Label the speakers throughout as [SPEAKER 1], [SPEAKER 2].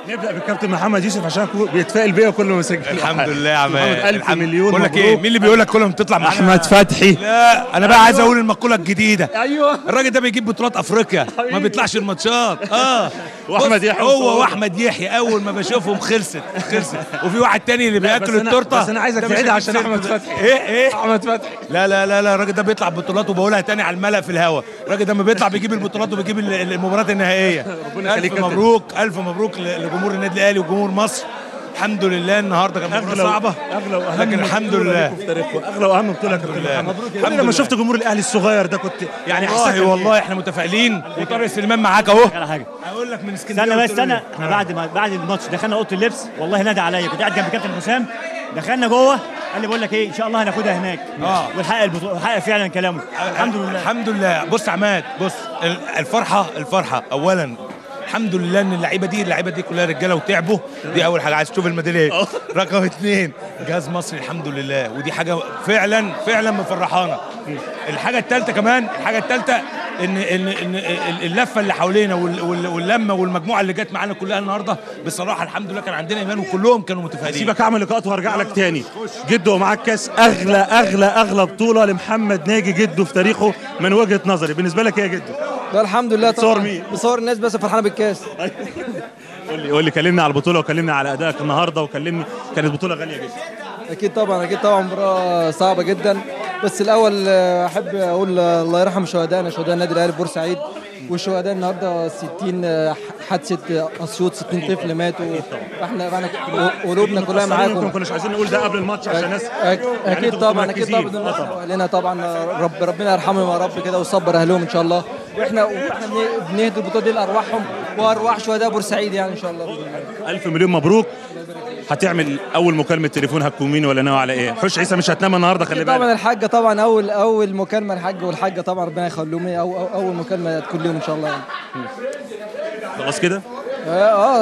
[SPEAKER 1] نبدا بالكابتن محمد يوسف عشان بيتفائل بيا كل ما سجل.
[SPEAKER 2] الحمد لله يا عماد،
[SPEAKER 1] الف مليون
[SPEAKER 2] بقول لك ايه، مين اللي بيقول لك كلهم تطلع معانا؟
[SPEAKER 1] احمد فتحي.
[SPEAKER 2] لا انا بقى عايز اقول المقولة الجديدة.
[SPEAKER 1] ايوه،
[SPEAKER 2] الراجل ده بيجيب بطولات افريقيا، ما بيطلعش الماتشات.
[SPEAKER 1] واحمد يحيى،
[SPEAKER 2] هو واحمد يحيى اول ما بشوفهم خلصت. وفي واحد تاني اللي بياكل التورتة،
[SPEAKER 1] بس انا عايزك تعيدها عشان احمد فتحي.
[SPEAKER 2] ايه
[SPEAKER 1] احمد فتحي؟
[SPEAKER 2] لا لا لا لا، الراجل ده بيطلع بطولات، وبقولها تاني على الملأ في الهوا، الراجل ده ما بيطلع بيجيب البطولات وبيجيب المباريات النهائية.
[SPEAKER 1] ربنا يخليك.
[SPEAKER 2] الف مبروك، الف مبروك لجمهور النادي الاهلي وجمهور مصر. الحمد لله النهارده كانت مباراة صعبة، لكن الحمد لله
[SPEAKER 1] في تاريخكم اغلى واهم بطوله يا كابتن محمد. الحمد لله. لما شفت جمهور الاهلي الصغير ده كنت يعني
[SPEAKER 2] احسن. والله احنا متفائلين، وطارق سليمان معاك اهو.
[SPEAKER 3] على حاجة
[SPEAKER 2] اقول لك من اسكندرية.
[SPEAKER 3] استنى بس استنى، احنا بعد الماتش دخلنا اوضة اللبس، والله نادى عليا، كنت قاعد جنب كابتن حسام، دخلنا جوه قال لي بقول لك ايه، ان شاء الله هناخدها هناك. والحقق البطولة، وحقق فعلا كلامه. الحمد لله،
[SPEAKER 2] الحمد لله. بص يا عماد، بص الفرحة اولا الحمد لله ان اللعيبة دي كلها رجاله وتعبوا، دي اول حاجة. عايز تشوف الميداليه. رقم 2 جهاز مصري الحمد لله، ودي حاجة فعلا فعلا مفرحانا. الحاجة الثالثة كمان، الحاجة الثالثة ان ان ان اللفة اللي حوالينا واللمه والمجموعة اللي جت معانا كلها النهارده، بصراحة الحمد لله كان عندنا ايمان وكلهم كانوا متفائلين.
[SPEAKER 1] سيبك اعمل لقاءات وهرجع لك تاني. جدو ومعاك كاس اغلى اغلى اغلى بطوله لمحمد ناجي جدو في تاريخه من وجهه نظري، بالنسبة لك ايه يا جدو؟
[SPEAKER 4] لا الحمد لله.
[SPEAKER 1] بتصور مين؟
[SPEAKER 4] بصور الناس بس فرحانة بالكاس.
[SPEAKER 1] قول لي كلمني على البطولة، وكلمني على ادائك النهارده، وكلمني، كانت بطوله غالية جدا.
[SPEAKER 4] اكيد طبعا، اكيد طبعا، مباراة صعبة جدا، بس الاول احب اقول الله يرحم شهدائنا، شهداء النادي الاهلي في بورسعيد، والشهداء النهارده 60 حادثه اسيوط، 60 طفل ماتوا. احنا قلوبنا كلها معاكم.
[SPEAKER 1] ما كناش عايزين نقول ده قبل الماتش عشان الناس.
[SPEAKER 4] اكيد طبعا، اكيد طبعا، اهلنا طبعا، ربنا يرحمهم يا رب كده ويصبر اهلهم ان شاء الله. واحنا بنهدي البطولة دي لارواحهم وارواح شهداء بورسعيد يعني ان شاء الله.
[SPEAKER 1] الف مليون مبروك. هتعمل اول مكالمة تليفون هتكون مين ولا ناوي على ايه؟ حوش عيسى مش هتنام النهارده، خلي بالك.
[SPEAKER 4] طبعا الحاجة، طبعا اول مكالمة الحاج والحاجة طبعا ربنا يخليهم، اول مكالمة هتكون ليهم ان شاء الله يعني.
[SPEAKER 1] خلاص كده؟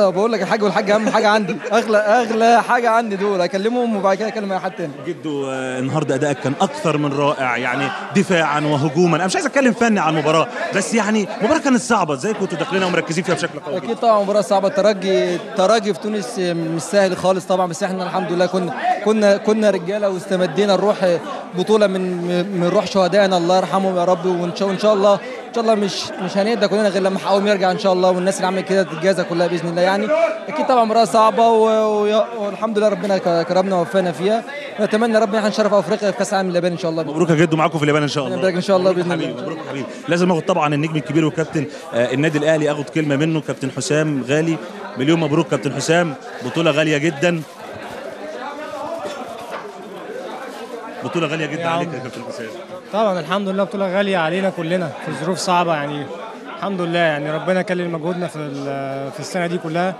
[SPEAKER 4] بقول لك الحاج والحاجة اهم حاجة عندي، اغلى حاجة عندي دول، اكلمهم وبعد كده اكلم اي حد تاني.
[SPEAKER 1] جدو النهارده ادائك كان اكثر من رائع، يعني دفاعا وهجوما. انا مش عايز اتكلم فني عن المباراة، بس يعني المباراة كانت صعبة، ازاي كنتوا داخلينها ومركزين فيها بشكل قوي؟
[SPEAKER 4] اكيد طبعا مباراة صعبة، الترجي في تونس مش سهل خالص طبعا، بس احنا الحمد لله كنا رجاله واستمدينا الروح بطوله من روح شهدائنا الله يرحمهم يا رب، وان شاء الله ان شاء الله مش هنهدى كلنا غير لما حقهم يرجع ان شاء الله، والناس اللي عملت كده تتجازى كلها باذن الله يعني. اكيد طبعا مباراة صعبة والحمد لله ربنا كرمنا ووفقنا فيها، ونتمنى ربنا احنا نشرف افريقيا في كاس العالم اليابان ان شاء الله.
[SPEAKER 1] مبروك يا جدو، معاكم في اليابان ان شاء الله.
[SPEAKER 4] ان شاء الله باذن الله.
[SPEAKER 1] مبروك يا حبيبي. لازم اخد طبعا النجم الكبير وكابتن النادي الاهلي، اخد كلمة منه، كابتن حسام غالي. مليون مبروك كابتن حسام، بطوله غالية جدا، بطوله غالية جدا عليك يا كابتن حسام.
[SPEAKER 5] طبعا الحمد لله بطوله غالية علينا كلنا في ظروف صعبة يعني، الحمد لله يعني ربنا كلل مجهودنا في السنة دي كلها،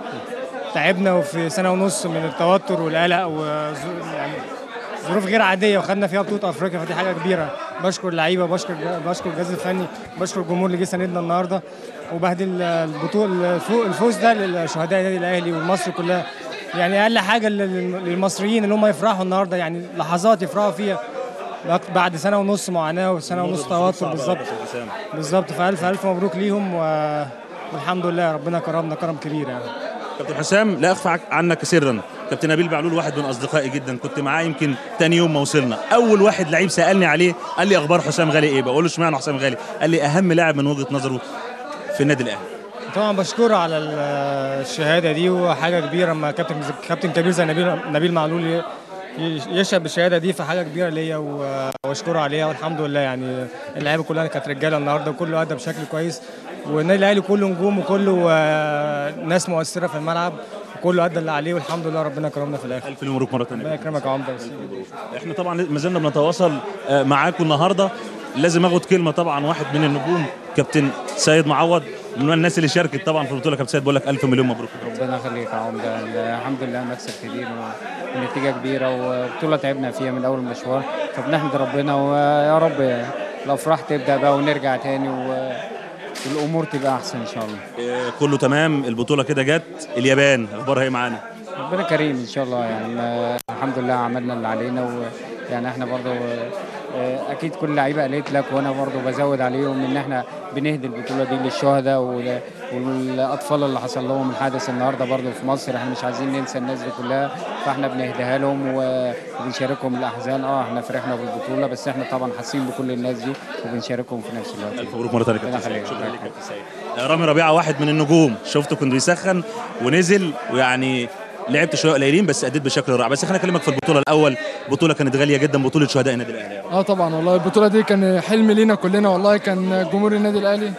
[SPEAKER 5] تعبنا وفي سنة ونص من التوتر والقلق يعني ظروف غير عادية، وخدنا فيها بطوله افريقيا، فدي حاجة كبيرة. بشكر اللعيبة، بشكر الجهاز الفني، بشكر الجمهور اللي جه ساندنا النهارده، وبهدي البطولة الفوز ده لشهداء النادي الاهلي ومصر كلها. يعني اقل حاجة للمصريين اللي هم يفرحوا النهارده، يعني لحظات يفرحوا فيها بعد سنة ونص معاناة وسنة ونص توتر. بالظبط بالظبط، فالف الف مبروك ليهم، والحمد لله ربنا كرمنا كرم كبير يعني.
[SPEAKER 1] كابتن حسام لا اخفى عنك سرا، كابتن نبيل بعلول واحد من اصدقائي جدا، كنت معاه يمكن تاني يوم ما وصلنا، اول واحد لعيب سالني عليه قال لي اخبار حسام غالي ايه؟ بقول له اشمعنى حسام غالي؟ قال لي اهم لاعب من وجهه نظره في النادي الاهلي.
[SPEAKER 5] طبعا بشكره على الشهادة دي، وحاجه كبيرة لما كابتن كبير زي نبيل معلول يشهد بالشهادة دي، فحاجه كبيرة ليا واشكره عليها. والحمد لله يعني اللعيبة كلها كانت رجاله النهارده، وكله ادى بشكل كويس، والنادي الاهلي كله نجوم وكله ناس مؤثرة في الملعب، وكله ادى اللي عليه، والحمد لله ربنا كرمنا في الاخر.
[SPEAKER 1] الف مبروك مرة ثانية.
[SPEAKER 5] ربنا يكرمك يا عمده.
[SPEAKER 1] احنا طبعا ما زلنا بنتواصل معاكم النهارده، لازم اخد كلمة طبعا واحد من النجوم كابتن سيد معوض، من الناس اللي شاركت طبعا في البطولة. كابتن سيد بقول لك الف مليون مبروك.
[SPEAKER 6] ربنا يخليك يا عمده، الحمد لله مكسب كبير ونتيجة كبيرة، وبطولة تعبنا فيها من اول المشوار، فبنحمد ربنا، ويا رب الافراح تبدا بقى ونرجع تاني والامور تبقى احسن ان شاء الله.
[SPEAKER 1] كله تمام، البطولة كده جت، اليابان اخبارها ايه معانا؟
[SPEAKER 6] ربنا كريم ان شاء الله يعني، الحمد لله عملنا اللي علينا، ويعني احنا برضو اكيد كل لعيبة قالت لك، وانا برضو بزود عليهم ان احنا بنهدي البطولة دي للشهداء والاطفال اللي حصل لهم الحادث النهارده برضو في مصر. احنا مش عايزين ننسى الناس دي كلها، فاحنا بنهديها لهم وبنشاركهم الاحزان. احنا فرحنا بالبطولة، بس احنا طبعا حاسين بكل الناس دي وبنشاركهم في نفس الوقت.
[SPEAKER 1] الف مبروك مرة ثانية كابتن سيد. شكرا لك كابتن سيد. رامي ربيعة واحد من النجوم، شفته كنت بيسخن ونزل، ويعني لعبت شوية قليلين بس اديت بشكل رائع. بس خليني اكلمك في البطولة الاول، بطوله كانت غالية جدا، بطوله شهداء النادي الاهلي.
[SPEAKER 7] طبعا والله البطولة دي كان حلم لينا كلنا والله، كان جمهور النادي الاهلي،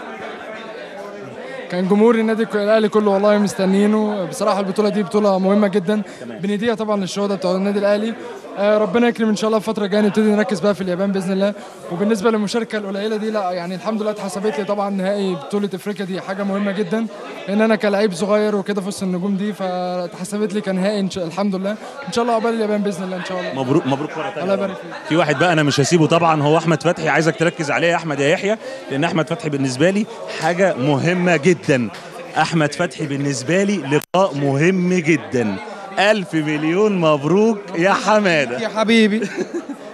[SPEAKER 7] كان جمهور النادي الاهلي كله والله مستنيينه. بصراحة البطولة دي بطوله مهمة جدا، بنديها طبعا للشهداء بتوع النادي الاهلي. ربنا يكرم ان شاء الله الفترة الجاية نبتدي نركز بقى في اليابان باذن الله. وبالنسبة للمشاركة القليلة دي، لا يعني الحمد لله اتحسبت لي طبعا نهائي بطوله افريقيا، دي حاجة مهمة جدا ان انا كلاعب صغير وكده في وسط النجوم دي، فاتحسبت لي كنهائي الحمد لله. ان شاء الله عقبال اليابان باذن الله. ان شاء الله
[SPEAKER 1] مبروك مبروك مرة ثانية.
[SPEAKER 7] الله يبارك فيك.
[SPEAKER 1] في واحد بقى انا مش هسيبه طبعا، هو احمد فتحي، عايزك تركز عليه يا احمد يا يحيى، لان احمد فتحي بالنسبة لي حاجة مهمة جدا. احمد فتحي بالنسبة لي لقاء مهم جدا. 1000 مليون مبروك يا حمادة
[SPEAKER 4] يا حبيبي.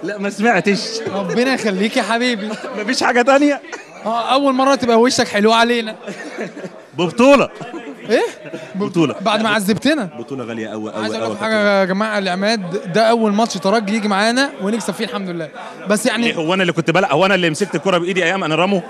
[SPEAKER 1] لا ما سمعتش.
[SPEAKER 4] ربنا يخليك يا حبيبي.
[SPEAKER 1] مفيش حاجة تانية.
[SPEAKER 4] اول مرة تبقى وشك حلو علينا.
[SPEAKER 1] ببطولة.
[SPEAKER 4] ايه؟
[SPEAKER 1] بطوله
[SPEAKER 4] بعد ما عذبتنا.
[SPEAKER 1] بطوله غالية قوي قوي.
[SPEAKER 4] عايز اقول لكم حاجة يا جماعة، العماد ده اول ماتش ترجي يجي معانا ونكسب فيه الحمد لله. بس يعني
[SPEAKER 1] هو انا اللي كنت بلعب، هو انا اللي مسكت الكره بايدي ايام انا رامو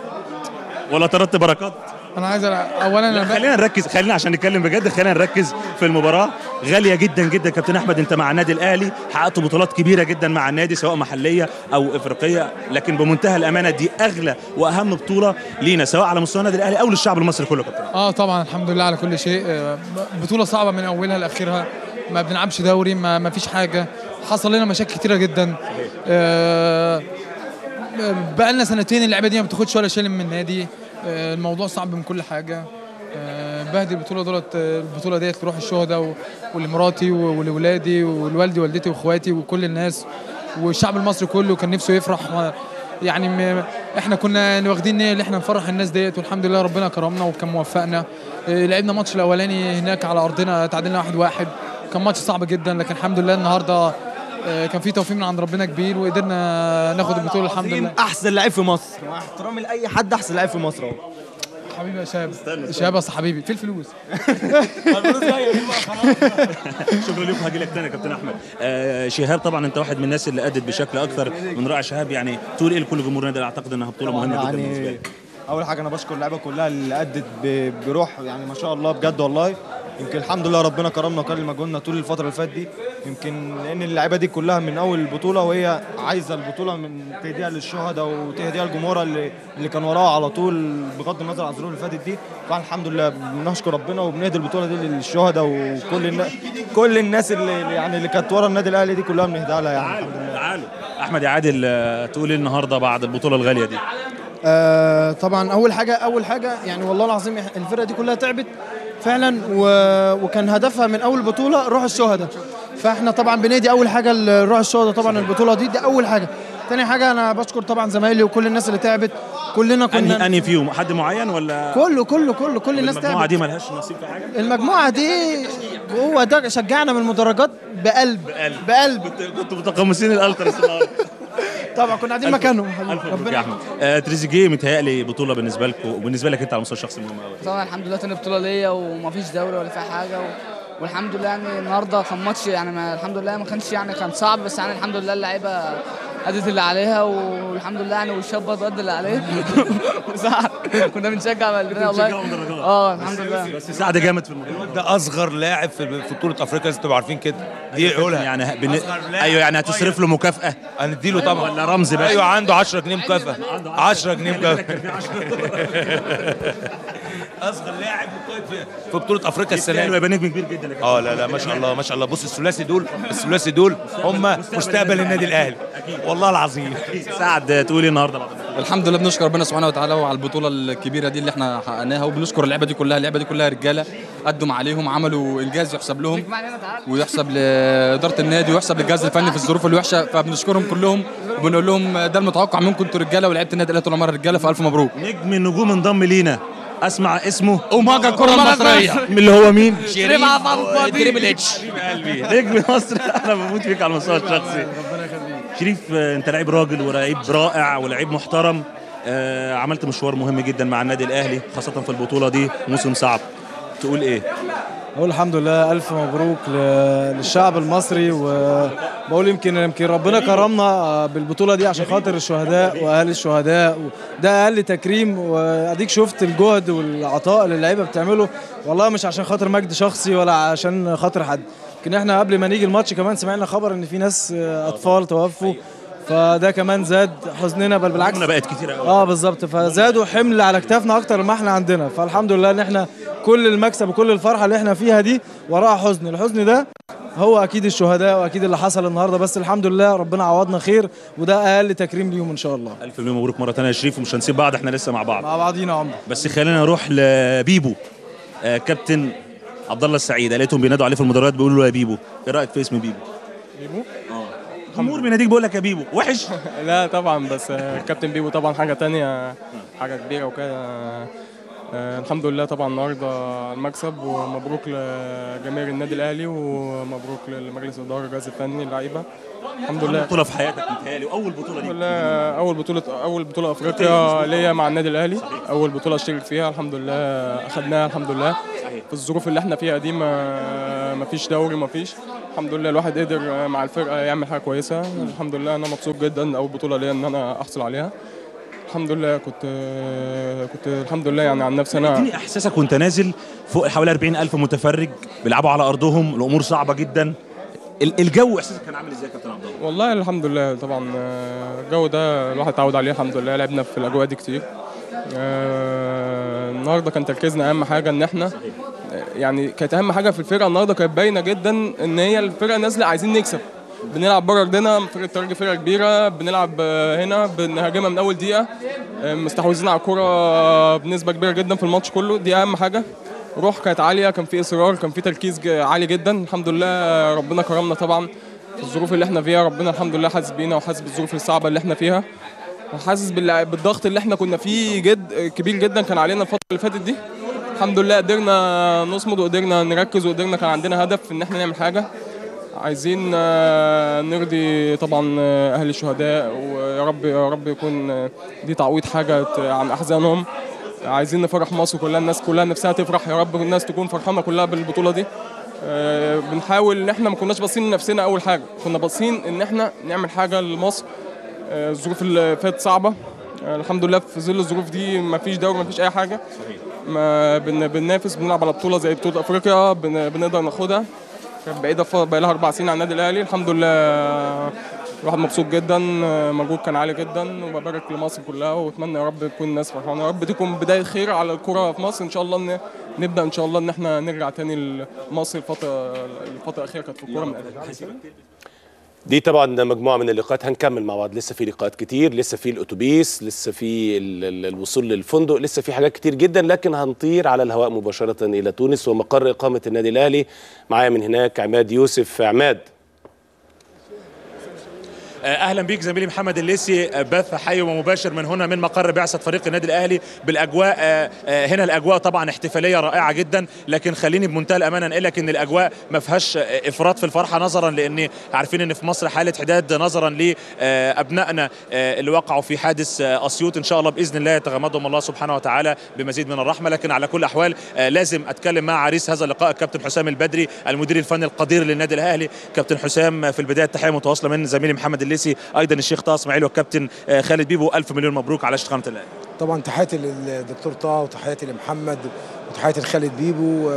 [SPEAKER 1] ولا طردت بركات؟
[SPEAKER 4] انا عايز اولا
[SPEAKER 1] خلينا نركز، خلينا عشان نتكلم بجد، خلينا نركز في المباراة. غالية جدا جدا كابتن احمد، انت مع النادي الاهلي حققت بطولات كبيرة جدا مع النادي سواء محليه او افريقية، لكن بمنتهى الامانة دي اغلى واهم بطوله لينا سواء على مستوى النادي الاهلي او للشعب المصري كله كابتن.
[SPEAKER 4] طبعا الحمد لله على كل شيء. بطوله صعبة من اولها لاخرها، ما بنلعبش دوري، ما فيش حاجة، حصل لنا مشاكل كتيرة جدا. بقى لنا سنتين اللعيبة دي ما بتاخدش ولا شيلم من النادي. الموضوع صعب من كل حاجة. بهدي البطولة دولت، البطولة ديت لروح الشهداء ولمراتي ولولادي ولوالدي ووالدتي واخواتي وكل الناس والشعب المصري كله كان نفسه يفرح. يعني احنا كنا واخدين نيه ان احنا نفرح الناس ديت، والحمد لله ربنا كرمنا وكان موفقنا. لعبنا ماتش الاولاني هناك على ارضنا، تعادلنا 1-1، كان ماتش صعب جدا، لكن الحمد لله النهارده كان في توفيق من عند ربنا كبير وقدرنا ناخد البطولة الحمد لله.
[SPEAKER 8] احسن لعيب في مصر، مع احترامي لاي حد، احسن لعيب في مصر اهو.
[SPEAKER 4] حبيبي يا شهاب، شهاب اصل حبيبي في الفلوس.
[SPEAKER 8] الفلوس جاية خلاص.
[SPEAKER 1] شكرا لكم، هاجي لك تاني يا كابتن احمد. شهاب طبعا انت واحد من الناس اللي ادت بشكل اكثر من رائع. شهاب يعني تقول ايه لكل جمهور النادي؟ اعتقد انها بطوله مهمة جدا بالنسبة لك.
[SPEAKER 8] اول حاجة انا بشكر اللعيبة كلها اللي ادت بروح، يعني ما شاء الله بجد والله. يمكن الحمد لله ربنا كرمنا وكرم مجهودنا طول الفترة اللي فاتت دي، يمكن لان اللعيبة دي كلها من اول البطولة وهي عايزه البطولة، من تهديها للشهداء وتهديها لجمهورها اللي كان وراها على طول بغض النظر عن الظروف اللي فاتت دي. فالحمد لله بنشكر ربنا وبنهدي البطولة دي للشهداء وكل كل الناس اللي يعني اللي كانت ورا النادي الاهلي دي كلها بنهديها لها يعني الحمد لله.
[SPEAKER 1] تعالوا احمد يا عادل، تقول ايه النهارده بعد البطولة الغالية دي؟
[SPEAKER 9] طبعا اول حاجة يعني والله العظيم الفرقة دي كلها تعبت فعلا، وكان هدفها من اول بطوله روح الشهداء، فاحنا طبعا بنادي اول حاجة روح الشهداء طبعا البطولة دي اول حاجة. تاني حاجة انا بشكر طبعا زمايلي وكل الناس اللي تعبت، كلنا كنا
[SPEAKER 1] انهي فيهم حد معين ولا
[SPEAKER 9] كله كله كله كل الناس تعبت؟
[SPEAKER 1] المجموعة دي مالهاش نصيب في حاجة،
[SPEAKER 9] المجموعة دي هو ده شجعنا من المدرجات بقلب بقلب.
[SPEAKER 1] كنتوا متقمصين الالتراس النهارده.
[SPEAKER 9] طبعا كنا قاعدين مكانهم.
[SPEAKER 1] ربنا يا احمد. تريزيجيه متهيألي بطوله بالنسبة لكم وبالنسبة لك انت على المستوى الشخصي مهمة قوي.
[SPEAKER 10] طبعا الحمد لله تاني بطوله ليا ومفيش دوري ولا فيها حاجة والحمد لله يعني النهارده كان ماتش يعني الحمد لله ما كانش يعني كان صعب، بس يعني الحمد لله اللعيبة ادت اللي عليها والحمد لله يعني، والشاب برضه ادى اللي عليه. وسعد كنا بنشجع بقلبنا والله. الحمد لله.
[SPEAKER 1] بس سعد جامد في الموضوع
[SPEAKER 2] ده، اصغر لاعب في بطوله افريقيا لازم تبقوا عارفين كده، دي قولها
[SPEAKER 1] يعني ايوه يعني هتصرف له مكافاة؟
[SPEAKER 2] هنديله طبعا
[SPEAKER 1] ولا رمز بقى؟
[SPEAKER 2] ايوه عنده 10 جنيه مكافاة، 10 جنيه مكافاة. اصغر لاعب في بطوله افريقيا السنة دي،
[SPEAKER 1] يبقى نجم كبير جدا.
[SPEAKER 2] لا لا ما شاء الله ما شاء الله. بص الثلاثي دول هم مستقبل النادي الاهلي والله العظيم.
[SPEAKER 1] سعد تقول ايه النهارده بعد؟
[SPEAKER 11] الحمد لله بنشكر ربنا سبحانه وتعالى وعلى البطولة الكبيرة دي اللي احنا حققناها، وبنشكر اللعيبة دي كلها، اللعيبة دي كلها رجاله قدم عليهم، عملوا انجاز يحسب لهم ويحسب لادارة النادي ويحسب للجهاز الفني في الظروف الوحشة، فبنشكرهم كلهم وبنقول لهم ده المتوقع منكم، انتوا رجاله ولعيبة النادي الاهلي طول عمرها رجاله، فالف مبروك.
[SPEAKER 1] نجم النجوم انضم لينا، اسمع اسمه
[SPEAKER 12] اوماجا الكره المصرية
[SPEAKER 1] اللي هو مين؟
[SPEAKER 12] شريف triple H
[SPEAKER 1] حبيب قلبي نجم مصر. انا بموت فيك على المستوى الشخصي. ربنا يخليك. شريف، انت لعيب راجل ولعيب رائع ولعيب محترم، عملت مشوار مهم جدا مع النادي الاهلي خاصة في البطولة دي، موسم صعب، تقول ايه؟
[SPEAKER 12] اقول الحمد لله، الف مبروك للشعب المصري، وبقول يمكن ربنا كرمنا بالبطولة دي عشان خاطر الشهداء واهل الشهداء، ده اقل تكريم. واديك شفت الجهد والعطاء اللي اللعيبة بتعمله، والله مش عشان خاطر مجد شخصي ولا عشان خاطر حد. يمكن احنا قبل ما نيجي الماتش كمان سمعنا خبر ان في ناس اطفال توفوا، فده كمان زاد حزننا، بل بالعكس
[SPEAKER 1] بقت كتير قوي.
[SPEAKER 12] بالظبط، فزادوا حمل على كتافنا اكتر ما احنا عندنا. فالحمد لله ان احنا كل المكسب وكل الفرحة اللي احنا فيها دي وراها حزن، الحزن ده هو اكيد الشهداء واكيد اللي حصل النهارده، بس الحمد لله ربنا عوضنا خير، وده اقل تكريم ليهم ان شاء الله.
[SPEAKER 1] الف مليون مبروك مرة ثانية يا شريف، ومش هنسيب بعض، احنا لسه مع بعض،
[SPEAKER 12] مع بعضينا عمر.
[SPEAKER 1] بس خلينا نروح لبيبو. كابتن عبد الله السعيد، لقيتهم بينادوا عليه في المدرجات بيقولوا له يا بيبو، ايه رايك في اسم بيبو؟
[SPEAKER 13] بيبو؟
[SPEAKER 1] جمهور بيناديك بيقول لك يا بيبو، وحش؟
[SPEAKER 13] لا طبعا، بس كابتن بيبو طبعا حاجة ثانية، حاجة كبيرة وكده. الحمد لله طبعا النهارده المكسب، ومبروك لجماهير النادي الاهلي، ومبروك لمجلس الادارة، الجهاز الفني، اللعيبة. الحمد لله.
[SPEAKER 1] بطوله في حياتك متهيألي، واول بطوله ليك.
[SPEAKER 13] الحمد لله، اول بطوله افريقيا ليا مع النادي الاهلي، اول بطوله اشترك فيها، الحمد لله اخذناها الحمد لله.
[SPEAKER 1] صحيح.
[SPEAKER 13] في الظروف اللي احنا فيها دي ما فيش دوري، ما فيش، الحمد لله الواحد قدر مع الفرقة يعمل حاجة كويسة. الحمد لله انا مبسوط جدا، اول بطوله ليا ان انا احصل عليها الحمد لله. كنت الحمد لله يعني عن نفسي انا.
[SPEAKER 1] اديني احساسك وانت نازل فوق حوالي 40,000 متفرج بيلعبوا على ارضهم، الامور صعبة جدا، الجو احساسك كان عامل ازاي يا كابتن عبد الله؟
[SPEAKER 13] والله الحمد لله طبعا الجو ده الواحد اتعود عليه الحمد لله، لعبنا في الاجواء دي كتير. النهارده كان تركيزنا اهم حاجة ان احنا يعني كانت اهم حاجة في الفرقة النهارده كانت باينة جدا ان هي الفرقة نازله عايزين نكسب، بنلعب بره ارضنا، فرقه الترجي فرقه كبيرة، بنلعب هنا بنهاجمها من اول دقيقة، مستحوذين على الكورة بنسبة كبيرة جدا في الماتش كله، دي اهم حاجة. روح كانت عالية، كان في اصرار، كان في تركيز عالي جدا، الحمد لله ربنا كرمنا طبعا في الظروف اللي احنا فيها، ربنا الحمد لله حاسس بينا وحاسس بالظروف الصعبة اللي احنا فيها، وحاسس بالضغط اللي احنا كنا فيه جد كبير جدا كان علينا الفترة اللي فاتت دي. الحمد لله قدرنا نصمد وقدرنا نركز وقدرنا، كان عندنا هدف ان احنا نعمل حاجة، عايزين نرضي طبعا اهل الشهداء، ويا رب يا رب يكون دي تعويض حاجة عن احزانهم. عايزين نفرح مصر كلها، الناس كلها نفسها تفرح، يا رب الناس تكون فرحانة كلها بالبطولة دي. بنحاول ان احنا ما كناش باصين لنفسنا اول حاجة، كنا باصين ان احنا نعمل حاجة لمصر. الظروف اللي فاتت صعبة، الحمد لله في ظل الظروف دي ما فيش دوري، ما فيش اي حاجة، ما بننافس، بنلعب على بطوله زي بطوله افريقيا بنقدر ناخدها، كانت بعيدة بقى لها 4 سنين على النادي الاهلي. الحمد لله الواحد مبسوط جدا، مجهود كان عالي جدا، وببارك لمصر كلها، واتمنى يا رب تكون الناس فرحانة، يا رب تكون بداية خير على الكره في مصر ان شاء الله، نبدا ان شاء الله ان احنا نرجع تاني لمصر. الفترة الاخيرة كانت في الكورة من
[SPEAKER 14] دي طبعا مجموعة من اللقاءات، هنكمل مع بعض، لسه في لقاءات كتير، لسه في الاتوبيس، لسه في الوصول للفندق، لسه في حاجات كتير جدا، لكن هنطير على الهواء مباشرة الى تونس ومقر اقامه النادي الاهلي. معايا من هناك عماد يوسف. عماد،
[SPEAKER 1] اهلا بيك زميلي محمد الليسي، بث حي ومباشر من هنا من مقر بعثه فريق النادي الاهلي بالاجواء. هنا الاجواء طبعا احتفالية رائعة جدا، لكن خليني بمنتهى الامانة انقل لك ان الاجواء ما فيهاش افراط في الفرحة، نظرا لان عارفين ان في مصر حاله حداد نظرا لابنائنا اللي وقعوا في حادث اسيوط، ان شاء الله باذن الله يتغمدهم الله سبحانه وتعالى بمزيد من الرحمة. لكن على كل الاحوال لازم اتكلم مع عريس هذا اللقاء الكابتن حسام البدري المدير الفني القدير للنادي الاهلي. كابتن حسام، في البداية التحية متواصلة من زميلي محمد الليسي، ايضا الشيخ طه اسماعيل والكابتن خالد بيبو، الف مليون مبروك على شاشة قناة الاهلي.
[SPEAKER 15] طبعا تحياتي للدكتور طه وتحياتي لمحمد وتحياتي لخالد بيبو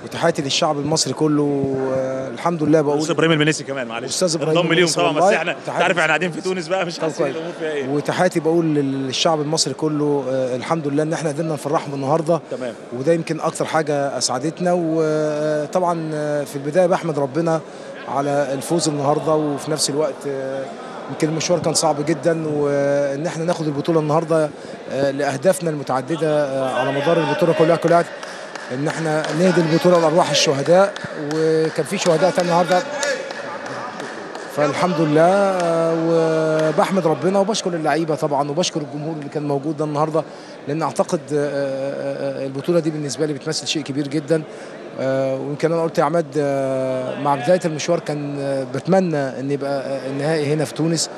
[SPEAKER 15] وتحياتي للشعب المصري كله. الحمد لله. بقول
[SPEAKER 1] استاذ ابراهيم المنيسي كمان، معلش
[SPEAKER 15] استاذ ابراهيم
[SPEAKER 1] انضم ليهم طبعا، بس احنا تعرف احنا قاعدين في تونس بقى مش حاسين الامور فيها ايه.
[SPEAKER 15] وتحياتي بقول للشعب المصري كله، الحمد لله ان احنا قدرنا نفرحهم النهارده،
[SPEAKER 1] تمام،
[SPEAKER 15] وده يمكن اكتر حاجة اسعدتنا. وطبعا في البداية بحمد ربنا على الفوز النهارده، وفي نفس الوقت يمكن المشوار كان صعب جدا، وان احنا ناخد البطولة النهارده لاهدافنا المتعددة على مدار البطولة كلها ان احنا نهدي البطولة لارواح الشهداء، وكان في شهداء تاني النهارده، فالحمد لله. وبحمد ربنا وبشكر اللعيبة طبعا، وبشكر الجمهور اللي كان موجود ده النهارده، لان اعتقد البطولة دي بالنسبة لي بتمثل شيء كبير جدا. ويمكن انا قلت يا عماد مع بداية المشوار كان بتمنى ان يبقى النهائي هنا في تونس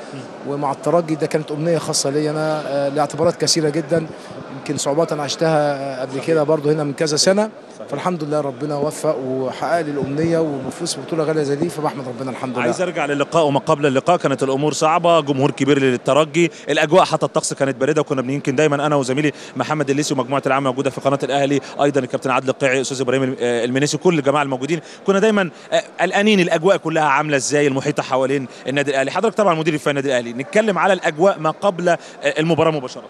[SPEAKER 15] ومع الترجي. ده كانت امنية خاصة لي انا لاعتبارات كثيرة جدا، يمكن صعوبات انا عشتها قبل كده برضه هنا من كذا سنة. فالحمد لله ربنا وفق وحقق لي الامنية وبفوز ببطولة غالية زي دي، فبحمد ربنا الحمد لله.
[SPEAKER 1] عايز ارجع للقاء وما قبل اللقاء، كانت الامور صعبة، جمهور كبير للترجي، الاجواء حتى الطقس كانت باردة، وكنا يمكن دايما انا وزميلي محمد الليسي ومجموعة العام موجودة في قناة الاهلي، ايضا الكابتن عادل القيعي، استاذ ابراهيم المنيسي، كل الجماعة الموجودين، كنا دايما قلقانين الاجواء كلها عامله ازاي المحيطة حوالين النادي الاهلي. حضرتك طبعا مدير الفني النادي الاهلي، نتكلم على الاجواء ما قبل المباراة مباشرة.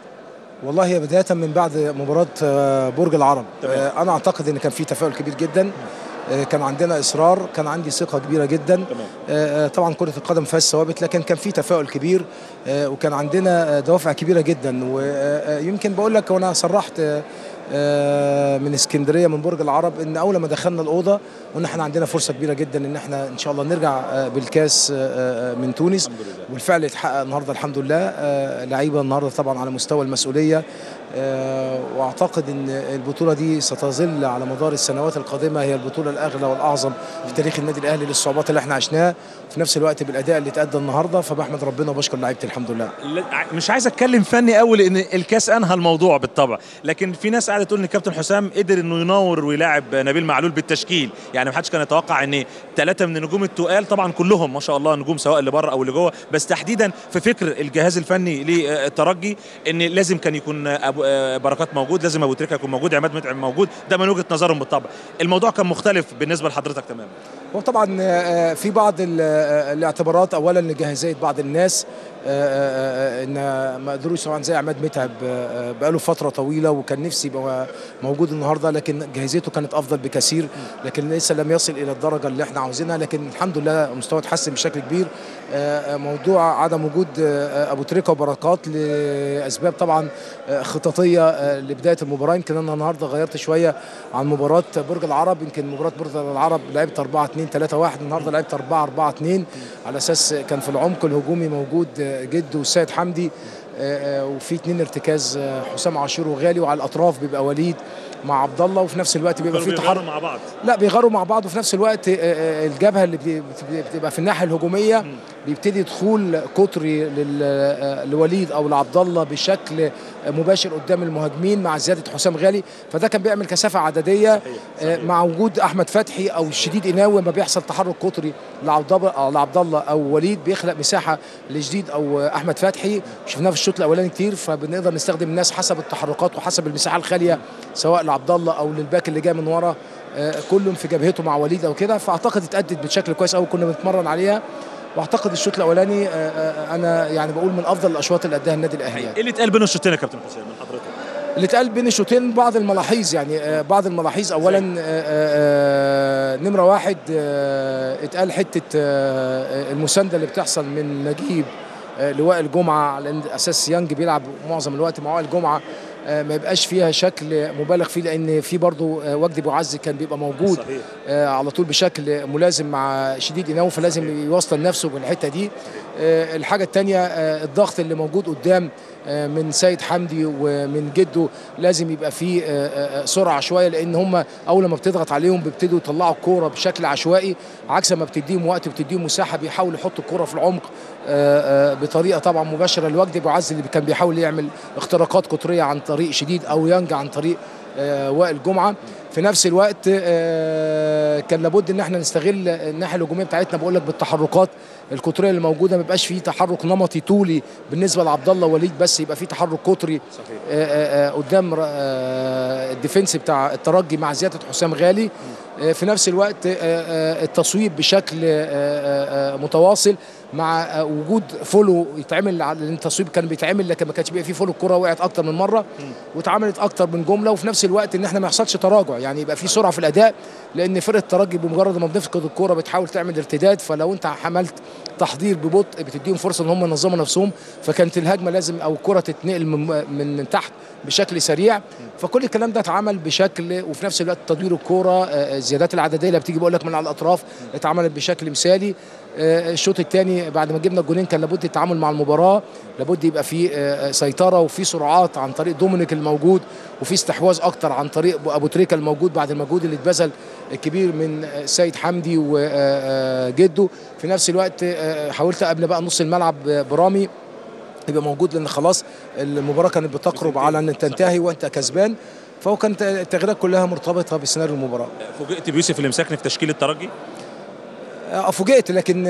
[SPEAKER 15] والله هي بداية من بعد مباراة برج العرب. تمام. أنا أعتقد إن كان في تفاؤل كبير جدا، كان عندنا إصرار، كان عندي ثقة كبيرة جدا. تمام. طبعا كرة القدم فيها ثوابت، لكن كان في تفاؤل كبير وكان عندنا دوافع كبيرة جدا. ويمكن بقول لك وأنا صرحت من اسكندرية من برج العرب ان اول ما دخلنا الاوضة قلنا احنا عندنا فرصة كبيرة جدا ان احنا ان شاء الله نرجع بالكاس من تونس، والفعل اتحقق النهارده الحمد لله. لعيبة النهارده طبعا على مستوى المسؤولية، واعتقد ان البطولة دي ستظل على مدار السنوات القادمة هي البطولة الاغلى والاعظم في تاريخ النادي الاهلي للصعوبات اللي احنا عشناها، في نفس الوقت بالاداء اللي اتادى النهارده. فبحمد ربنا وبشكر لعيبتي الحمد لله.
[SPEAKER 1] مش عايز اتكلم فني قوي لان الكاس انهى الموضوع بالطبع، لكن في ناس قاعدة تقول ان الكابتن حسام قدر انه يناور ويلاعب نبيل معلول بالتشكيل، يعني ما حدش كان يتوقع ان 3 من النجوم التقال طبعا كلهم ما شاء الله نجوم سواء اللي بره او اللي جوه، بس تحديدا في فكر الجهاز الفني للترجي ان لازم كان يكون ابو بركات موجود، لازم ابو تريكه يكون موجود، عماد متعب موجود، ده من وجهه نظرهم بالطبع. الموضوع كان مختلف بالنسبة لحضرتك تماما.
[SPEAKER 15] وطبعا في بعض الاعتبارات، اولا لجاهزيه بعض الناس ان ما قدروش، طبعا زي عماد متعب بقاله فترة طويلة وكان نفسي يبقى موجود النهارده، لكن جاهزيته كانت افضل بكثير، لكن لسه لم يصل الى الدرجة اللي احنا عاوزينها، لكن الحمد لله مستواه اتحسن بشكل كبير. موضوع عدم وجود ابو تريكه وبركات لاسباب طبعا خططيه لبداية المباراة، يمكن انا النهارده غيرت شوية عن مباراة برج العرب. يمكن مباراة برج العرب لعبت 4-2-3-1، النهارده لعبت 4-4-2 على اساس كان في العمق الهجومي موجود جد والسيد حمدي، وفي 2 ارتكاز حسام عاشور وغالي، وعلى الاطراف بيبقى وليد مع عبد الله، وفي نفس الوقت بيبقى في تحرك
[SPEAKER 1] مع بعض،
[SPEAKER 15] لا بيغاروا مع بعض، وفي نفس الوقت الجبهة اللي بتبقى في الناحية الهجومية بيبتدي دخول قطري لوليد او لعبد الله بشكل مباشر قدام المهاجمين مع زيادة حسام غالي، فده كان بيعمل كثافة عددية. صحيح. مع وجود احمد فتحي او شديد قناوي ما بيحصل تحرك قطري لعبد الله او وليد بيخلق مساحة لجديد او احمد فتحي، شفناه في الشوط الاولاني كتير، فبنقدر نستخدم الناس حسب التحركات وحسب المساحة الخالية سواء لعبد الله او للباك اللي جاي من ورا، كلهم في جبهته مع وليد او كده. فاعتقد اتأدت بشكل كويس قوي، كنا بنتمرن عليها، واعتقد الشوط الاولاني انا يعني بقول من افضل الاشواط اللي اداها النادي الاهلي.
[SPEAKER 1] ايه اللي اتقال بين الشوطين يا كابتن حسام من حضرتك؟
[SPEAKER 15] اللي اتقال بين الشوطين بعض الملاحظ، يعني بعض الملاحظ اولا نمره 1 اتقال حتة المساندة اللي بتحصل من نجيب لوائل جمعه، على اساس يانج بيلعب معظم الوقت مع وائل جمعه، ما يبقاش فيها شكل مبالغ فيه، لان في برضه وجدي بوعز كان بيبقى موجود. صحيح. على طول بشكل ملازم مع شديد قناوي، فلازم يوصل نفسه بالحتة دي. الحاجة الثانية الضغط اللي موجود قدام من سيد حمدي ومن جده لازم يبقى فيه سرعة شوية، لان هم اول ما بتضغط عليهم بيبتدوا يطلعوا الكورة بشكل عشوائي، عكس ما بتديهم وقت بتديهم مساحة بيحاولوا يحطوا الكورة في العمق بطريقة طبعا مباشرة لوجدي بوعز اللي كان بيحاول يعمل اختراقات قطرية عن طريق شديد او يانج عن طريق وائل جمعه. في نفس الوقت كان لابد ان احنا نستغل الناحية الهجومية بتاعتنا، بقول لك بالتحركات القطرية اللي موجودة، ما يبقاش فيه تحرك نمطي طولي بالنسبة لعبد الله وليد بس، يبقى فيه تحرك قطري قدام ال defense بتاع الترجي مع زيادة حسام غالي. في نفس الوقت التصويب بشكل متواصل مع وجود follow يتعمل، لان التصويب كان بيتعمل لكن ما كانش بيبقى فيه follow، الكره وقعت اكتر من مرة واتعملت اكتر من جملة، وفي نفس الوقت ان احنا ما يحصلش تراجع، يعني يبقى في سرعة في الاداء، لان فرقه الترجي بمجرد ما بنفقد الكره بتحاول تعمل ارتداد، فلو انت حملت تحضير ببطء بتديهم فرصة ان هم ينظموا نفسهم، فكانت الهجمة لازم او الكره تتنقل من تحت بشكل سريع، فكل الكلام ده اتعمل بشكل، وفي نفس الوقت تدوير الكورة، الزيادات العدديه اللي بتيجي بقول لك من على الاطراف اتعملت بشكل مثالي. الشوط الثاني بعد ما جبنا الجولين كان لابد التعامل مع المباراة، لابد يبقى في سيطرة وفي سرعات عن طريق دومينيك الموجود، وفي استحواذ اكتر عن طريق ابو تريكه الموجود بعد المجهود اللي اتبذل الكبير من سيد حمدي وجده. في نفس الوقت حاولت قبل بقى نص الملعب برامي يبقى موجود، لان خلاص المباراة كانت بتقرب على ان تنتهي وانت كسبان، فهو كانت التغييرات كلها مرتبطة بسيناريو المباراة.
[SPEAKER 1] فوجئت بيوسف المساكني في تشكيل الترجي؟
[SPEAKER 15] فوجئت، لكن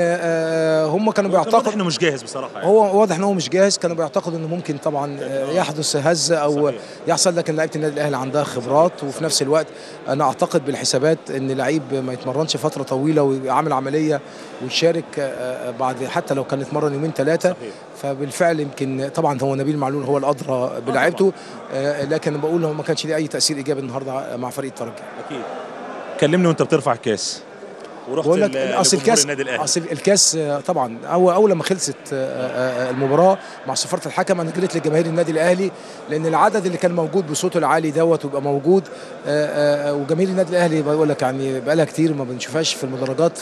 [SPEAKER 15] هم كانوا بيعتقدوا
[SPEAKER 1] انه مش جاهز بصراحة، يعني
[SPEAKER 15] هو واضح ان هو مش جاهز، كانوا بيعتقدوا انه ممكن طبعا يحدث هزه او صحيح. يحصل، لكن لعيبة النادي الاهلي عندها خبرات، وفي نفس الوقت انا اعتقد بالحسابات ان لعيب ما يتمرنش فترة طويلة ويعمل عملية ويشارك بعد، حتى لو كان اتمرن يومين ثلاثة، فبالفعل يمكن طبعا هو نبيل معلول هو الادرى بلعيبته، لكن بقول هو ما كانش ليه اي تاثير ايجابي النهارده مع فريق الترجي.
[SPEAKER 1] اكيد. كلمني وانت بترفع الكاس ورحت
[SPEAKER 15] بقول لك اصل الكاس، اصل الكاس طبعا اول لما خلصت المباراة مع صفارة الحكم انا جريت لجماهير النادي الاهلي، لان العدد اللي كان موجود بصوته العالي دوت ويبقى موجود، وجماهير النادي الاهلي بقول لك يعني بقالها كتير ما بنشوفهاش في المدرجات،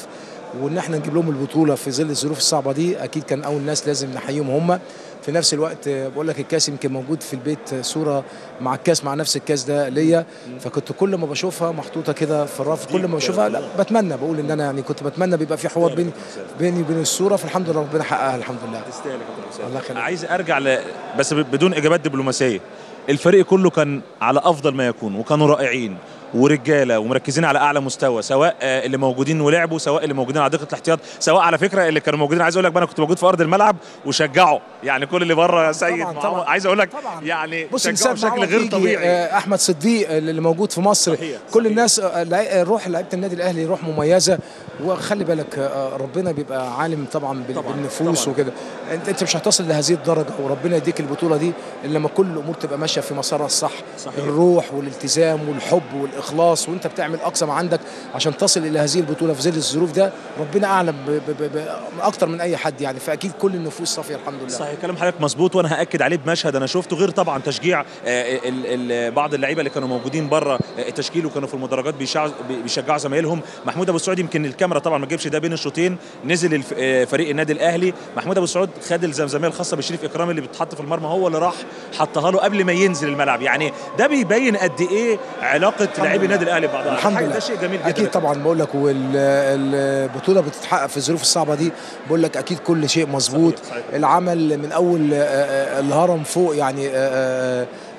[SPEAKER 15] وان احنا نجيب لهم البطولة في ظل الظروف الصعبة دي اكيد كان اول ناس لازم نحييهم هم. في نفس الوقت بقول لك الكاس يمكن موجود في البيت، صوره مع الكاس، مع نفس الكاس ده ليا، فكنت كل ما بشوفها محطوطة كده في الرف، كل ما بشوفها لا بتمنى، بقول ان انا يعني كنت بتمنى بيبقى في حوار بيني وبين الصورة، فالحمد لله ربنا حققها الحمد لله.
[SPEAKER 1] تستاهل يا كابتن حسام.
[SPEAKER 15] الله يخليك.
[SPEAKER 1] عايز ارجع بس بدون اجابات دبلوماسية، الفريق كله كان على افضل ما يكون، وكانوا رائعين ورجاله ومركزين على اعلى مستوى، سواء اللي موجودين ولعبوا، سواء اللي موجودين على دقه الاحتياط، سواء على فكرة اللي كانوا موجودين. عايز اقول لك بقى انا كنت موجود في ارض الملعب وشجعوا، يعني كل اللي بره يا سيد طبعا. عايز اقول لك يعني شجعوا بشكل غير طبيعي.
[SPEAKER 15] احمد صديق اللي موجود في مصر، صحيح. كل صحيح. الناس روح لعيبة النادي الاهلي روح مميزة، وخلي بالك ربنا بيبقى عالم طبعا بالنفوس وكده، انت مش هتصل لهذه الدرجة وربنا يديك البطولة دي الا لما كل الامور تبقى ماشية في مسارها الصح. صحيح. الروح والالتزام والحب والاخلاص، وانت بتعمل اقصى ما عندك عشان تصل الى هذه البطولة في ظل الظروف ده، ربنا اعلم اكتر من اي حد يعني، فاكيد كل النفوس صافية الحمد لله.
[SPEAKER 1] صحيح، كلام حضرتك مظبوط، وانا هاكد عليه بمشهد انا شفته، غير طبعا تشجيع بعض اللعيبة اللي كانوا موجودين بره التشكيل وكانوا في المدرجات بيشجعوا زمايلهم. محمود ابو السعود يمكن الكاميرا طبعا ما تجيبش ده بين الشوطين، نزل فريق النادي الاهلي، محمود ابو السعود خد الزمزميه الخاصة بشريف اكرامي اللي بتتحط في المرمى، هو اللي راح حطها له قبل ما ينزل الملعب. يعني ده بيبين قد ايه علاقة لاعبي النادي الاهلي ببعضها.
[SPEAKER 15] الحمد لله،
[SPEAKER 1] ده شيء جميل جدا.
[SPEAKER 15] اكيد طبعا بقول لك، والبطوله بتتحقق في الظروف الصعبة دي، بقول لك اكيد كل شيء مظبوط. العمل من اول الهرم فوق، يعني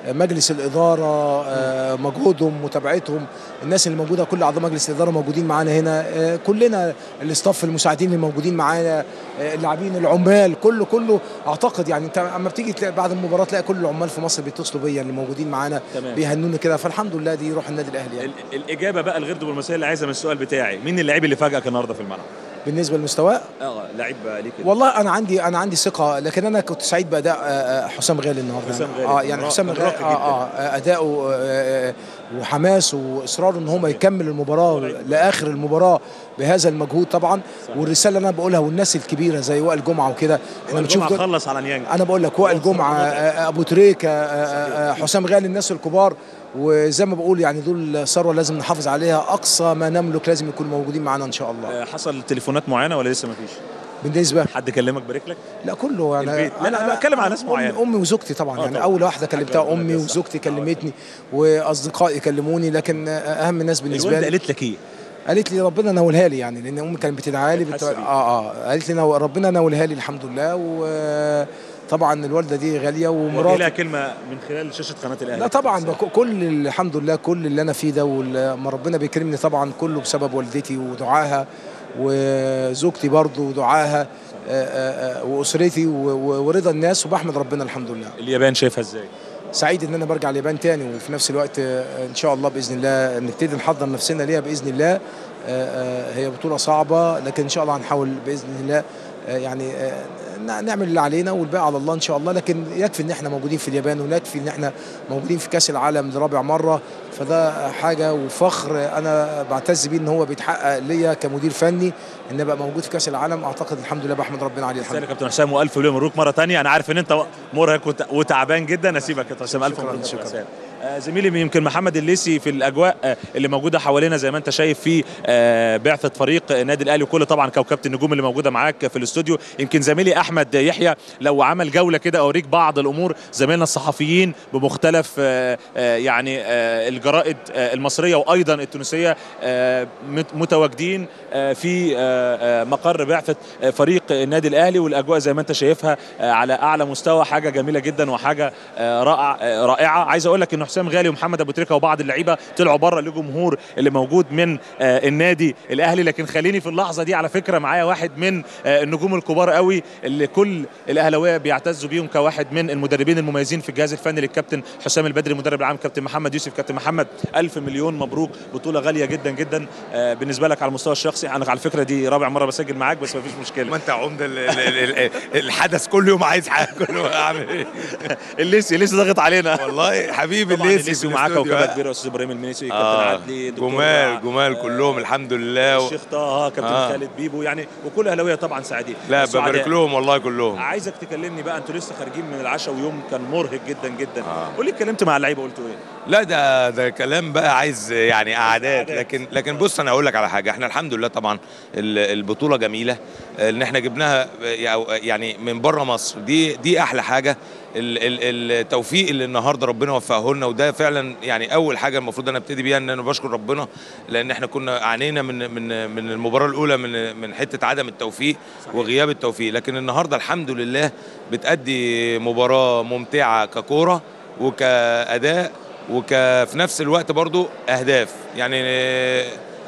[SPEAKER 15] مجلس الادارة، مجهودهم، متابعتهم، الناس اللي موجودة، كل اعضاء مجلس الادارة موجودين معانا هنا، كلنا الاستاف المساعدين اللي موجودين معانا، اللاعبين، العمال، كله اعتقد يعني انت اما بتيجي بعد المباراة تلاقي كل العمال في مصر بيتصلوا بيا اللي موجودين معانا بيهنوني كده، فالحمد لله دي روح النادي الاهلي يعني.
[SPEAKER 1] الاجابة بقى الغير دبلوماسية اللي عايزه من السؤال بتاعي، مين اللاعب اللي فاجئك النهارده في الملعب؟
[SPEAKER 15] بالنسبة للمستوى؟
[SPEAKER 1] لعيب ليك.
[SPEAKER 15] والله انا عندي ثقة، لكن انا كنت سعيد باداء حسام غالي النهارده.
[SPEAKER 1] حسام غالي
[SPEAKER 15] يعني حسام غالي اداؤه وحماسه واصراره ان هو يكمل المباراة لاخر المباراة بهذا المجهود طبعا. صحيح. والرسالة اللي انا بقولها والناس الكبيرة زي وائل جمعه وكده،
[SPEAKER 1] احنا بنشوف خلص على نيانج،
[SPEAKER 15] انا بقول لك وائل جمعه، ابو تريكه، حسام غالي، الناس الكبار، وزي ما بقول يعني دول ثروة لازم نحافظ عليها اقصى ما نملك، لازم يكونوا موجودين معانا ان شاء الله.
[SPEAKER 1] حصل تليفونات معينة ولا لسه ما فيش؟
[SPEAKER 15] بالنسبة
[SPEAKER 1] حد كلمك بارك لك؟
[SPEAKER 15] لا كله يعني.
[SPEAKER 1] لا انا بتكلم على ناس معينة.
[SPEAKER 15] امي وزوجتي طبعا، يعني اول واحدة كلمتها امي، وزوجتي كلمتني، واصدقائي كلموني، لكن اهم الناس بالنسبة لي.
[SPEAKER 1] الوالدة قالت لك ايه؟
[SPEAKER 15] قالت لي ربنا ناولها لي، يعني لان امي كانت بتدعي لي قالت لي ربنا ناولها لي الحمد لله. وطبعا الوالدة دي غالية، ومراتي
[SPEAKER 1] لها كلمة من خلال شاشة قناة الاهلي.
[SPEAKER 15] لا طبعا كل الحمد لله، كل اللي انا فيه ده ولما ربنا بيكرمني طبعا كله بسبب والدتي ودعاها، وزوجتي برضه ودعاها، واسرتي ورضا الناس، وبحمد ربنا الحمد لله.
[SPEAKER 1] اليابان شايفها ازاي؟
[SPEAKER 15] سعيد ان انا برجع اليابان تاني، وفي نفس الوقت ان شاء الله باذن الله نبتدي نحضر نفسنا ليها باذن الله. هي بطوله صعبة، لكن ان شاء الله هنحاول باذن الله يعني نعمل اللي علينا والباقي على الله ان شاء الله. لكن يكفي ان احنا موجودين في اليابان، ويكفي ان احنا موجودين في كاس العالم لرابع مرة، فده حاجة وفخر انا بعتز بيه ان هو بيتحقق ليا كمدير فني ان ابقى موجود في كاس العالم. اعتقد الحمد لله بحمد ربنا عليه. الحمد لله
[SPEAKER 1] كابتن حسام، والف مليون مبروك مرة ثانية. انا عارف ان انت مرهق وتعبان جدا، اسيبك يا كابتن حسام. الف مبروك.
[SPEAKER 15] شكرا.
[SPEAKER 1] زميلي يمكن محمد الليسي في الاجواء اللي موجودة حوالينا زي ما انت شايف في بعثه فريق النادي الاهلي وكل طبعا كوكبه النجوم اللي موجودة معاك في الاستوديو. يمكن زميلي احمد يحيى لو عمل جولة كده اوريك بعض الامور، زميلنا الصحفيين بمختلف يعني الجرائد المصرية وايضا التونسية متواجدين في مقر بعثه فريق النادي الاهلي، والاجواء زي ما انت شايفها على اعلى مستوى، حاجة جميلة جدا وحاجه رائعة. عايز اقول لك ان حسام غالي ومحمد ابو تريكه وبعض اللعيبة طلعوا بره لجمهور اللي موجود من النادي الاهلي. لكن خليني في اللحظة دي على فكرة معايا واحد من النجوم الكبار قوي اللي كل الاهلاوية بيعتزوا بيهم كواحد من المدربين المميزين في الجهاز الفني للكابتن حسام البدري المدرب العام، كابتن محمد يوسف. كابتن محمد، الف مليون مبروك، بطوله غالية جدا جدا بالنسبة لك على المستوى الشخصي. انا على فكرة دي رابع مرة بسجل معاك بس مفيش مشكلة.
[SPEAKER 2] ما انت عمده الحدث كل يوم عايز حاجة، كل يوم اعمل ايه؟
[SPEAKER 1] الليسي ضاغط علينا
[SPEAKER 2] والله حبيبي. الليسي
[SPEAKER 1] ومعاك كوكبه كبيرة، استاذ ابراهيم المنيسي، كابتن عدلي،
[SPEAKER 2] جمال جمال كلهم الحمد لله،
[SPEAKER 1] الشيخ طه، كابتن خالد بيبو، يعني وكل اهلاويه طبعا سعيدين.
[SPEAKER 2] لا ببارك لهم والله كلهم.
[SPEAKER 1] عايزك تكلمني بقى، انتوا لسه خارجين من العشاء ويوم كان مرهق جدا جدا، قول لي اتكلمت مع اللعيبة قلتوا ايه؟
[SPEAKER 2] لا ده كلام بقى عايز يعني قعدات، لكن بص انا هقول لك على حاجة. احنا الحمد لله طبعا البطولة جميلة ان احنا جبناها يعني من بره مصر، دي احلى حاجة. التوفيق اللي النهارده ربنا وفقه لنا، وده فعلا يعني اول حاجة المفروض انا ابتدي بيها، ان انا بشكر ربنا لان احنا كنا عانينا من من من المباراة الاولى من حتة عدم التوفيق وغياب التوفيق، لكن النهارده الحمد لله بتأدي مباراة ممتعة ككوره وكأداء وفي نفس الوقت برضو اهداف. يعني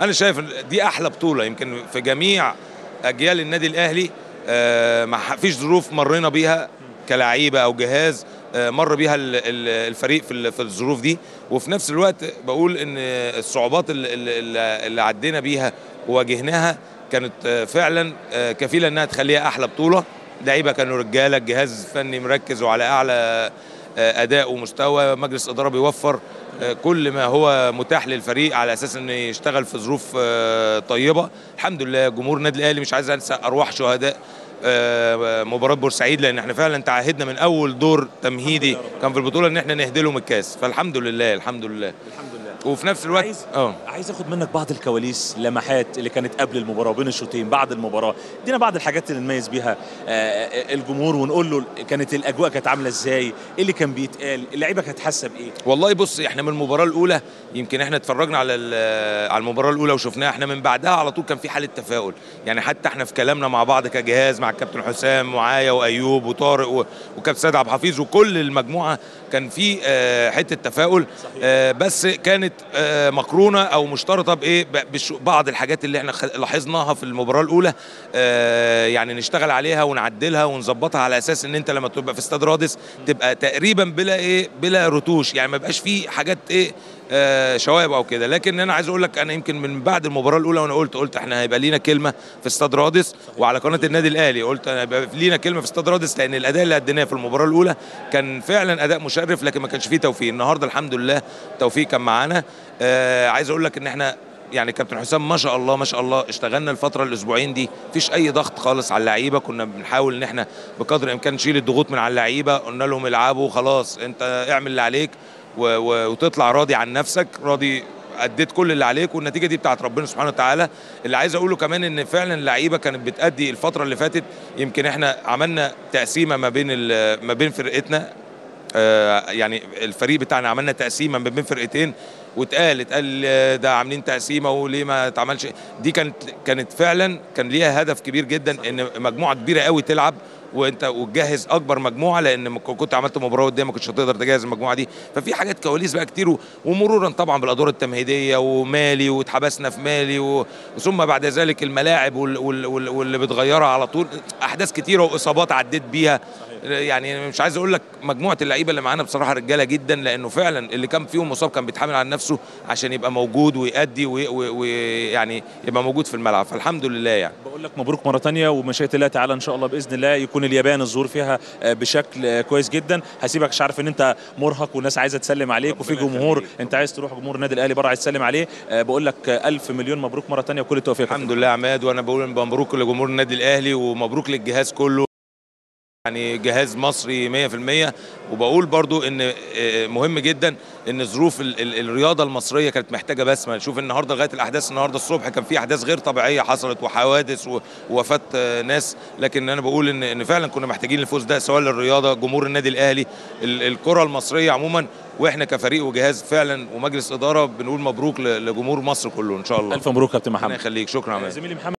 [SPEAKER 2] انا شايف دي احلى بطوله يمكن في جميع اجيال النادي الاهلي، ما فيش ظروف مرينا بيها كلاعيبه او جهاز مر بيها الفريق في الظروف دي. وفي نفس الوقت بقول ان الصعوبات اللي عدينا بيها وواجهناها كانت فعلا كفيله انها تخليها احلى بطوله. لعيبة كانوا رجاله، الجهاز الفني مركز وعلى اعلى اداء ومستوى، مجلس ادارة بيوفر كل ما هو متاح للفريق على اساس انه يشتغل في ظروف طيبة. الحمد لله جمهور النادي الاهلي، مش عايز انسى ارواح شهداء مباراة بورسعيد، لان احنا فعلا تعهدنا من اول دور تمهيدي كان في البطولة ان احنا نهدي لهم الكاس، فالحمد لله الحمد لله
[SPEAKER 1] الحمد لله.
[SPEAKER 2] وفي نفس الوقت
[SPEAKER 1] عايز اخد منك بعض الكواليس، لمحات اللي كانت قبل المباراة وبين الشوطين بعد المباراة، ادينا بعض الحاجات اللي نميز بيها الجمهور ونقول له كانت الاجواء كانت عامله ازاي، ايه اللي كان بيتقال، اللعيبة كانت حاسه بايه؟
[SPEAKER 2] والله بص، احنا من المباراة الاولى يمكن احنا اتفرجنا على المباراة الاولى وشفناها، احنا من بعدها على طول كان في حاله تفاؤل، يعني حتى احنا في كلامنا مع بعض كجهاز مع الكابتن حسام ومعايا وايوب وطارق وكابتن سيد عبد الحفيظ وكل المجموعة كان في حتة تفاؤل، بس كانت مقرونة او مشترطه بايه؟ بعض الحاجات اللي احنا لاحظناها في المباراة الاولى، يعني نشتغل عليها ونعدلها ونظبطها على اساس ان انت لما تبقى في استاد رادس تبقى تقريبا بلا ايه، بلا رتوش، يعني ما يبقاش في حاجات ايه شوائب او كده. لكن انا عايز اقول لك انا يمكن من بعد المباراة الاولى وانا قلت احنا هيبقى لينا كلمة في استاد رادس وعلى قناة النادي الاهلي، قلت هيبقى لينا كلمة في استاد رادس لان الاداء اللي اديناه في المباراة الاولى كان فعلا اداء مشرف، لكن ما كانش فيه توفيق. النهارده الحمد لله توفيق كان معانا. عايز اقول لك ان احنا يعني كابتن حسام ما شاء الله ما شاء الله اشتغلنا الفترة الاسبوعين دي، مفيش اي ضغط خالص على اللعيبة، كنا بنحاول ان احنا بقدر الامكان نشيل الضغوط من على اللعيبة، قلنا لهم العبوا خلاص، انت اعمل اللي عليك وتطلع راضي عن نفسك، راضي اديت كل اللي عليك، والنتيجة دي بتاعت ربنا سبحانه وتعالى. اللي عايز اقوله كمان ان فعلا اللعيبة كانت بتأدي الفترة اللي فاتت، يمكن احنا عملنا تقسيمه ما بين فرقتنا، يعني الفريق بتاعنا عملنا تقسيمه ما بين فرقتين، واتقال ده عاملين تقسيمه وليه ما اتعملش. دي كانت فعلا كان ليها هدف كبير جدا، ان مجموعة كبيرة قوي تلعب وانت وتجهز اكبر مجموعة، لان كنت عملت مباراة قدام ما كنتش هتقدر تجهز المجموعة دي. ففي حاجات كواليس بقى كتير، ومرورا طبعا بالادوار التمهيدية ومالي، واتحبسنا في مالي، وثم بعد ذلك الملاعب واللي بتغيرها على طول، احداث كتيرة واصابات عديت بيها. يعني مش عايز اقول لك مجموعة اللعيبة اللي معانا بصراحة رجاله جدا، لانه فعلا اللي كان فيهم مصاب كان بيتحامل على نفسه عشان يبقى موجود ويأدي ويعني يبقى موجود في الملعب، فالحمد لله. يعني
[SPEAKER 1] بقول لك مبروك مرة ثانية، ومشيئة الله تعالى ان شاء الله باذن الله يكون اليابان الظهور فيها بشكل كويس جدا. هسيبك، مش عارف ان انت مرهق والناس عايزه تسلم عليك، وفي جمهور انت عايز تروح جمهور النادي الاهلي بره عايز تسلم عليه. بقول لك الف مليون مبروك مرة ثانية وكل التوفيق.
[SPEAKER 2] الحمد لله يا عماد، وانا بقول مبروك لجمهور النادي الاهلي ومبروك للجهاز كله. يعني جهاز مصري 100%. وبقول برضو ان مهم جدا ان ظروف الرياضة المصرية كانت محتاجه بسمه. نشوف النهارده لغاية الاحداث النهارده الصبح كان في احداث غير طبيعية حصلت وحوادث ووفاه ناس، لكن انا بقول ان فعلا كنا محتاجين الفوز ده، سواء للرياضة، جمهور النادي الاهلي، الكره المصرية عموما، واحنا كفريق وجهاز فعلا ومجلس ادارة بنقول مبروك لجمهور مصر كله ان شاء الله.
[SPEAKER 1] الف مبروك كابتن محمد.
[SPEAKER 2] ربنا يخليك، شكرا يا عماد.
[SPEAKER 1] زميلي محمد.